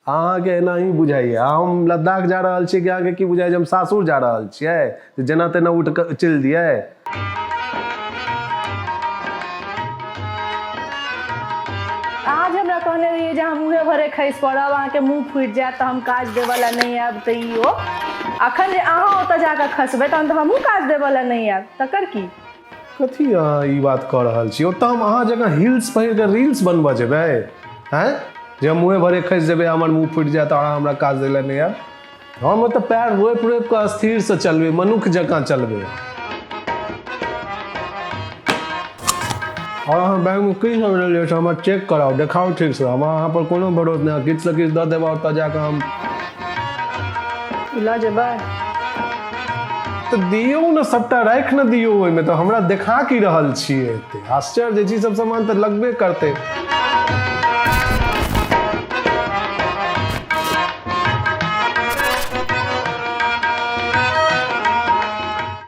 अहाँके एनाही बुझाइए। हम लद्दाख जा रहल छियै कि अहाँके की बुझाइए जे हम सासुर जा रहल छियै जे जेना तेना उठि कऽ चलि दियै? अहाँ जे हमरा कहने रहियै जे अहाँ मुँहे भरे खसि पड़ब, अहाँके मुँह फूटि जायत तऽ हम काज देबऽ लए नहि आयब, तऽ ई ओ अखन जे अहाँ ओतऽ जाकऽ खसबै तहन तऽ हमहूँ काज देबऽ लए नहि आयब, तकर की? कथी अहाँ ई बात कऽ रहल छी? ओतऽ हम अहाँ जकाँ हिल्स पहिर कऽ रील्स बनबऽ जेबै? आँय, जे हम मुँहे भरे खसि जेबै, हमर मुँह फूटि जायत, अहाँ हमरा काज दै लए नहि आयब? हम ओतऽ पैर रोपि रोपि कऽ स्थिरसँ चलबै, मनुख जकाँ चलबै। आओर अहाँ बैगमे की सब लेलियै से हमरा चेक कराउ, देखाउ ठीकसँ। हमरा अहाँ पर कोनो भरोस नहि, किछुसँ किछु दऽ देब ओतऽ जाकऽ हम लऽ जेबै तऽ दियौ ने, सबटा राखि ने दियौ ओहिमे। तऽ हमरा देखा की रहल छियै एते आश्चर्य? जे सब सामान तऽ लगबे करतै।